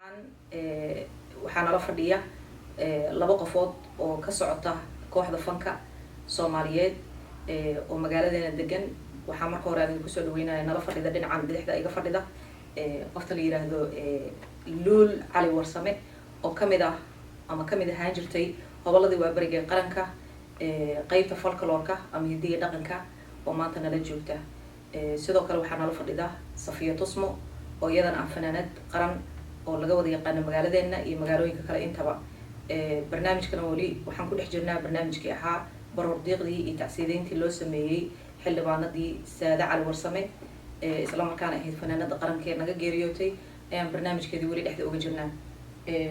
Waxaa nala fadhiya laba qofood oo ka socota kooxda fanka Soomaaliyeed oo magaaladeena degan. Waxaa marka hore aan idinku soo dhaweynaya, nala fadhida, dhinacan bidixda iga fadhida, qofta la yiraahdo Luul Cali Warsame oo kamid ah ama kamid ahaan jirtay Hoboladii Waaberiga ee qaranka, qeybta folklore-ka ama hidiga dhaqanka, oo maanta nala joogta. Sidoo kale waxaa nala fadhida Safiya Tusmo oo iyadana ah fanaanad qaran oo laga wada yaqaano magaaladeena iyo magaalooyinka kale intaba. Barnaamijkana weli waxaan ku dhex jirnaa barnaamijkii ahaa baroor diiqdii iyo tacsiideyntii loo sameeyey xildhibaanadii Saade Cali Warsame, isla markaana ahayd fanaanada qaranka ee naga geeriyootay, ayaan barnaamijkeedii weli dhexda uga jirnaa.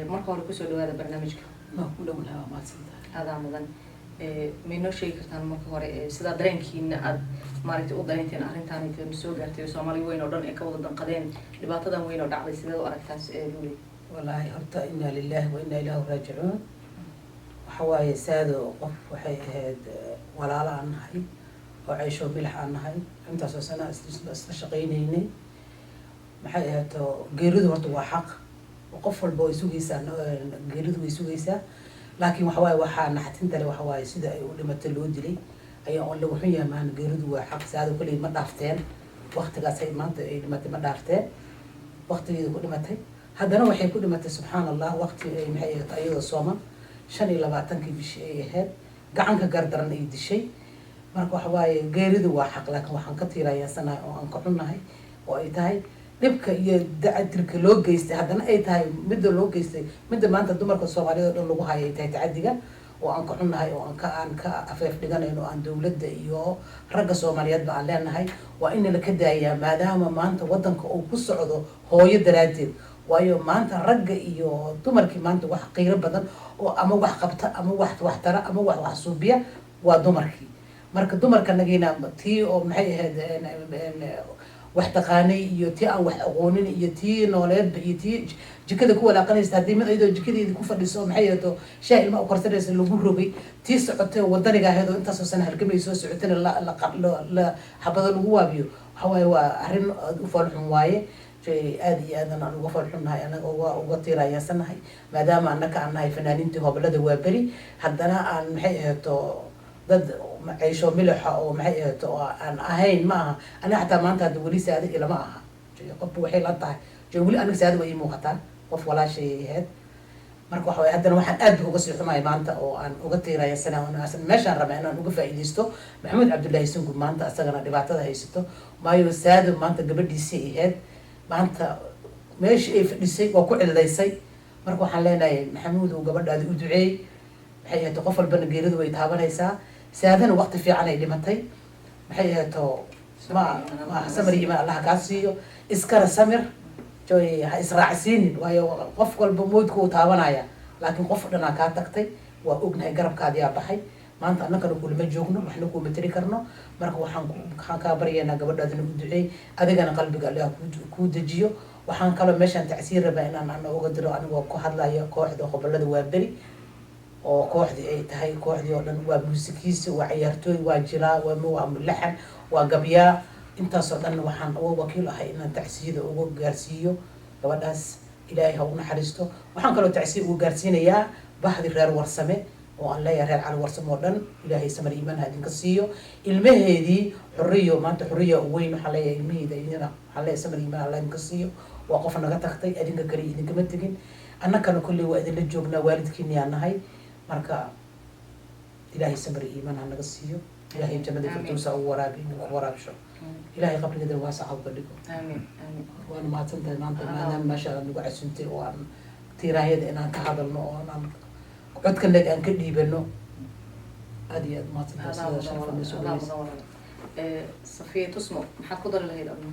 Marka hore kusoo dhawaada barnaamijka. Waa ku dhownahay, waa mahadsantahay. Adaa mudan. May noo sheegi kartaan marka hore sidaa dareenkiina aad maaragtay u dareenteen arrintaan inta soo gaartay, Soomaali weyn oo dhan ay ka wada danqadeen dhibaatadan weyn oo dhacday? Sideed u aragtaan, Luuli? Wallaahi horta, inaa lilahi wa inaa ilaahu raajicuun. Waxa waaye, Saado qof waxay ahayd walaalo aan nahay oo ceysho milax aan nahay, intaasoo sana isla shaqaynaynay. Maxay ahayto, geeridu horta waa xaq oo qof walba way sugaysaa, geeridu way sugaysaa, laakiin waxa waaye, waxaa naxatinta le waxa waaye sida ay u dhimatay, loo dilay ayaa on lagu xun yahay. Maana geeridu waa xaq. Saado kolley ma dhaafteen waqtigaas ay maanta ay dhimatay, ma dhaafteen waqtigeeda ku dhimatay. Haddana waxay ku dhimatay, subxaan Allah, waqti ay, maxay ahayd, ayadoo sooman, 25-kii bishii ay ahayd, gacanka gardaran ay dishay. Marka waxa waaye, geeridu waa xaq, laakiin waxaan ka tiirayaasanahay oo aan ka xunnahay oo ay tahay dhibka iyo dacadirka loo geystay. Haddana ay tahay midda loo geystay midda maanta dumarka Soomaaliyeed oo dhan lagu hayo, ay tahay tacadiga oo aan ka xunnahay oo aan ka afeef dhiganayno, aan dowladda iyo ragga Soomaaliyeedba aan leenahay waa in la ka daayaa, maadaama maanta waddanka uu ku socdo hooyo daraaddeed. Waayo, maanta ragga iyo dumarkii maanta wax qiiro badan oo ama wax qabta ama wax waxtara ama wax suubiya waa dumarkii. Marka dumarka nagiina, tii oo, maxay ahayd, wax taqaanay iyo tii aan wax aqoonin iyo tii nooleedba iyo tii jikada ku walaaqanaysa, haddii mid iyadoo jikadeedi ku fadhiso, maxay ahayd, shaah ilma u karsanaysa lagu rogay, tii socotay oo wadaniga ahayd oo intaasoo sana halgamay soo socotayna la xabado lagu waabiyo, waxa waaye waa arrin aada u foolxun waaye. Aada iyo aadan aan uga foolxunnahay, anaga uga tiirayaasanahay, maadaama annaka aan nahay fanaaniintii Hobolada Waaberi, haddana aan, maxay ahayto, dad ceysho milixa oo, maxay ahayto, oo aan ahayn. Ma aha aniga xataa maanta hadda weli Saada ilama aha. Qofba waxay la tahay weli, aniga Saada way ii muuqataa qof walaashay ahayd. Marka waxa waye, haddana waxaan aad ba uga sii xumahay maanta oo aan uga tiirayasana, meeshaan rabaa inaan uga faa'iidaysto Maxamuud Cabdullaahi Sungub, maanta asagana dhibaatada haysato. Maayo, Saado maanta gabadhiisii ahayd, maanta meeshii ay fadhisay waa ku cillaysay. Marka waxaan leenahay, Maxamuud, uu gabadhaadi u duceey. Maxay ahayd, qof walbana geeridu way taabanaysaa. Saadana waqti fiican ay dhimatay. Maxay ahayd, ma samir iimaan Allaha kaa siiyo, iskana samir, joy ha israacsiinin. Waayo, qof walba moodka uu taabanaya, laakiin qof dhanaa kaa tagtay, waa ognahay, garabkaadiyaa baxay. Maanta annagana kulama joogno, waxna kuuma tiri karno. Marka waxaan kaa baryaynaa gabadhaadina u duceey, adigana qalbiga Allah kuu dejiyo. Waxaan kaloo meeshaan tacsiir rabaa inaan ana uga diro, anigoo ku hadlaya kooxda Hobolada Waaberi, oo kooxdii ay tahay kooxdii oo dhan, waa muusikiisa, waa ciyaartooy, waa jiraa, waa mulaxan, waa gabyaa, intaasoo dhan waxaan uga wakiil ahay inaan tacsiyada uga gaarsiiyo gabadhaas. Ilaahay ha u naxariisto. Waxaan kaloo tacsiya uga gaarsiinayaa bahdi reer Warsame oo aan leeyahay, reer Cali Warsame oo dhan, Ilaahay samar iimaan ha idinka siiyo. Ilmaheedii Xuriyo, maanta Xuriya weyn, waxaan leeyahay ilmaheeda idina waxaan leeyahay samar iimaan Allah idinka siiyo. Waa qof naga tagtay, adinka kale idinkama tegin, annakana kolley waa idinla joognaa, waalidkiiniyaan nahay. Marka Ilaahay samar iimaan ha naga siiyo, Ilaahay jannada firdowsa ugu waraabi, ku waraabsho, Ilaahay qabrigeeda waasaca uga dhigo. Aamin, aamin. Waana mahadsantahay maanta, maadaama maasha Allah nagu casuntay oo aan tiiraanyada inaan ka hadalno oo aan codkanaga aan ka dhiibano. Aada iyo aad mahadsantahay sida sharafan noo soo dhaweysay. Safiya Tusmo, maxaad ku dari lahayd adna?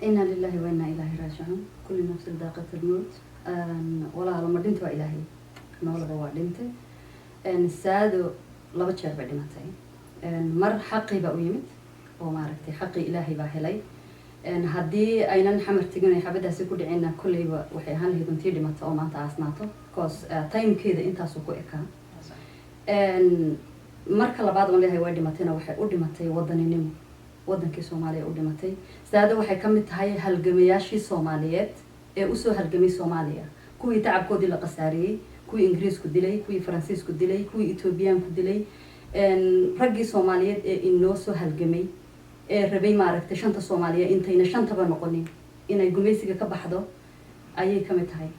Inaa lilahi wa inaa ilaahi raajicuun. Kulli nafsin daaqat almowt. Walaalo, ma dhinta waa Ilaahay, noolaba waa dhintay. Saado laba jeer bay dhimatay. Mar xaqii baa u yimid oo, maaragtay, xaqii Ilaahay baa helay. Haddii aynan Xamar tegin ay xabadaasi ku dhicinna, kolleyba waxay ahaan lahayd untii dhimata oo maanta aasnaato, because timekeeda intaasuu ku ekaa. Marka labaad oon leeyahay way dhimatayna, waxay u dhimatay wadaninimo, wadankii Soomaaliya u dhimatay. Saado waxay ka mid tahay halgamayaashii Soomaaliyeed. Ee usoo halgamay Soomaaliya, kuwii tacabkoodii la qasaariyey, kuwii Ingiriisku dilay, kuwii Faransiisku dilay, kuwii Etoobiyaanku dilay, raggii Soomaaliyeed ee inoo soo halgamay ee rabay, maaragtay, shanta Soomaaliya intayna shantaba noqonin inay gumaysiga ka baxdo ayay ka mid tahay.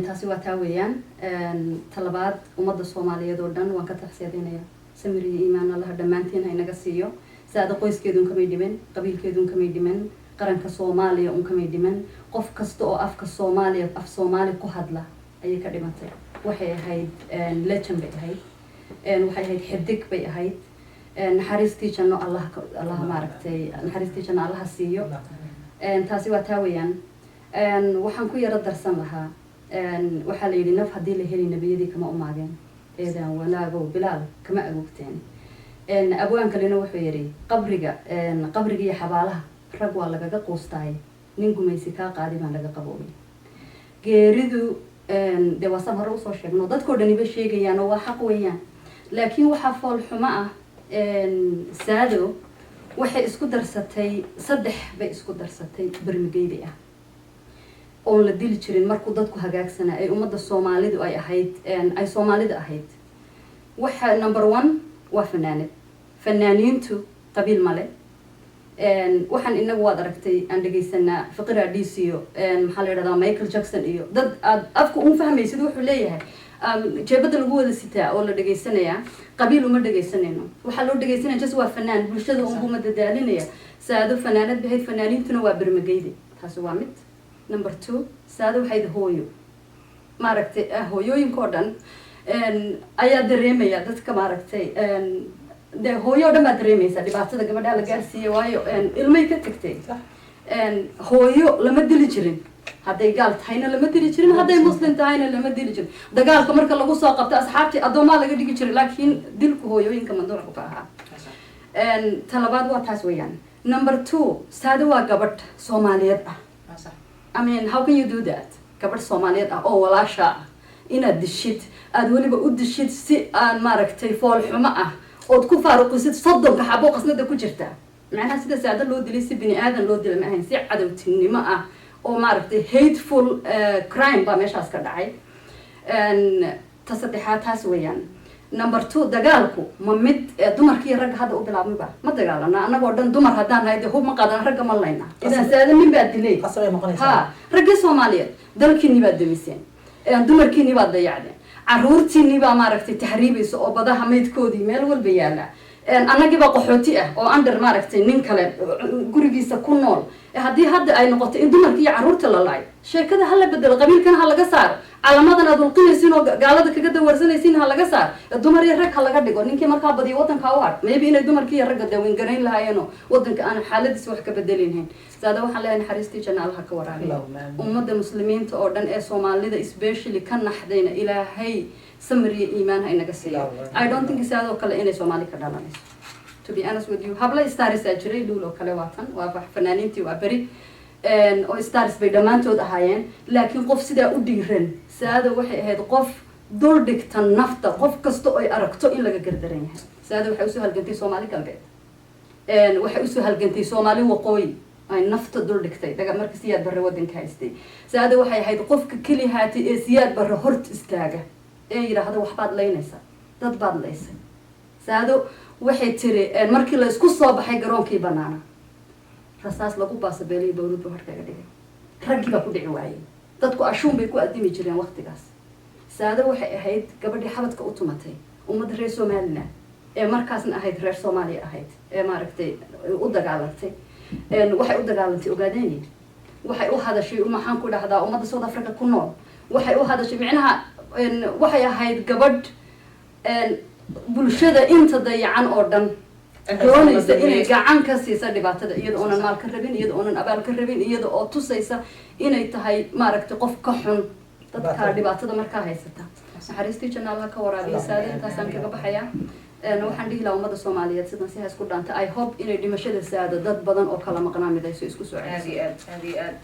Taasi waa taa weeyaan. Talabaad, ummadda Soomaaliyeed oo dhan waan ka taxsiyadeynaya. Samir iyo iimaan Allaha dhammaantiin ha inaga siiyo. Saada qoyskeedun kamay dhiman, qabiilkeedun kamay dhiman, qaranka Soomaaliya un kamay dhiman. Qof kasta oo afka Soomaaliya, af Soomaali ku hadla ayay ka dhimatay. Waxay ahayd legend bay ahayd, waxay ahayd xidig bay ahayd. Naxariistii janno Allah, Allah, maaragtay, naxariistii janno Allaha siiyo. Taasi waa taa weeyaan. Waxaan ku yaro darsan lahaa, waxaa la yidhi, naf haddii la heli nebiyadii kama umaageen, eedaan wanaagow Bilaal kama agoogteen. Abwaan kalena wuxuu yidhi, qabriga, qabriga iyo xabaalaha rag waa lagaga quustaay, nin gumaysi kaa qaadi baan laga qaboobay. Geeridu dee waa san hore usoo sheegno, dadkoo dhaniba sheegayaan oo waa xaq weeyaan. Laakiin waxaa fool xumo ah, Saado waxay isku darsatay, saddex bay isku darsatay bermigeydi ah oon la dili jirin markuu dadku hagaagsanaa ee ummadda Soomaalidu ay ahayd, ay Soomaalida ahayd. Waxa number one waa fanaanad. Fanaaniintu qabiil male. Waxaan inagu, waad aragtay, aan dhegaysanaa Fiqir Adhiis iyo, maxaa la yidhahdaa, Michael Jackson iyo dad aad afka uun fahmaysid wuxuu leeyahay, jeebada lagu wada sitaa oo la dhegaysanayaa. Qabiil uma dhegaysanayno, waxaa loo dhegaysanaya just waa fanaan, bulshada unbuma dadaalinaya. Saado fanaanad bahayd, fanaaniintuna waa bermageyde. Taasi waa mid. Number two, Saado waxayd hooyo, maaragtay, hooyooyinka oo dhan ayaa dareemaya, dadka, maaragtay, dee hooyo o dhan baa dareemaysa dhibaatada gabadhaa la gaarsiiyey, waayo ilmay ka tagtay. Hooyo lama dili jirin, hadday gaal tahayna lama dili jirin, hadday Muslim tahayna lama dili jirin. Dagaalka marka lagu soo qabto asxaabtii addoomaa laga dhigi jiray, laakiin dilku hooyooyinka mamnuuc ka ahaa. Talabaad waa taas weeyaan. Number two, Saado waa gabadh Soomaaliyeed ah. I mean, how can you do that? Gabadh Soomaaliyeed ah oo walaasha ah inaad dishid, aada weliba u dishid si aan, maaragtay, foolxumo ah, ood ku faaruqisid 30-ka xabo qasnada ku jirta. Macnaha sida Saado loo dilay si bini aadan loo dilay ma ahayn, si cadowtinimo ah oo, maaragtay, hateful crime baa meeshaas ka dhacay. Ta saddexaad taas weeyaan. Number two, dagaalku ma mid dumarkii ragga hadda u bilaabmayba? Ma dagaalana annagoo dhan dumar haddaan nahay, dee hub ma qaadana, ragga ma layna. Idan Saado nin baa dilay. Qasabay noqonaysaa. Ha, raggii Soomaaliyeed, dalkiini baad demiseen, dumarkiini baad dayacdeen, caruurtiini baa, maaragtay, tahriibaysa oo badaha maydkoodii meel walba yaala. Annagiibaa qaxooti ah oo under, maaragtay, nin kale gurigiisa ku nool. Haddii hadda ay noqoto in dumarka iyo caruurta la laayo, sheekada hala bedelo, qabiilkana ha laga saaro, calamadan aad ulqinaysiin oo gaalada kaga dawarsanaysiin ha laga saaro, dumar iyo rag ha laga dhigo. Ninkii markaa badiyo wadanka u har, maybe inay dumarkii iyo ragga daawingarayn lahaayeenoo wadanka aan xaaladiisa wax ka bedelinhayn. Saada waxaan leeyahay naxariistii janna Allaha ka waraabiyo. Allahumma amiin. Ummadda Muslimiinta oo dhan ee Soomaalida especially ka naxdayna, Ilaahay samir iyo iimaan ha inaga siiyo. Allahumma. I don't think sidaadoo kale inay Soomaali ka dhalanayso, to be honest with you. Habla stars aa jiray, Luul oo kale, waa tan, waa fanaaniintii waa beri oo stars bay dhammaantood ahaayeen, laakiin qof sidaa u dhiiran, Saada waxay ahayd qof dul dhigta nafta qof kasta oy aragto in laga gardaran yahay. Saada waxay usoo halgantay Soomaali Galbeed, waxay usoo halgantay Soomaali Waqooyi, ay nafta dul dhigtay daga marka Siyaad Barre wadanka haystay. Saada waxay ahayd qofka keli haatay ee Siyaad Barre hort istaaga ee yidhaahda, waxbaad laynaysaa, dad baad laysay. Saado waxay tiri, markii la isku soo baxay garoonkii banaana, rasaas lagu baasabeelay bawlad buu harkaga dhigay, raggii baa ku dhici waayey, dadku ashuun bay ku addimi jireen waqtigaas. Saado waxay ahayd gabadhii xabadka u tumatay ummadda reer Somaliland ee markaasna ahayd reer Soomaaliya ahayd ee, maaragtay, u dagaalantay. Waxay u dagaalantay Ogaadeni, waxay u hadashay, maxaan ku dhahdaa, ummadda South Africa ku nool waxay u hadashay. Micnaha waxay ahayd gabadh bulshada inta dayacan oo dhan doonaysa inay gacan ka siisa dhibaatada, iyada oonan maal ka rabin, iyada oonan abaal ka rabin, iyada oo tusaysa inay tahay, maaragtay, qof ka xun dadka dhibaatada markaa haysata. Naxariistii janna Allaha ka waraabiya Saade. Intaasaan kaga baxayaa. Waxaan dhihi lahaa ummadda Soomaaliyeed sidan si ha isku dhaanta. I hope inay dhimashada Saado dad badan oo kala maqnaa midayso, isku soo Aad celiso. Iyo aad, aad iyo aad.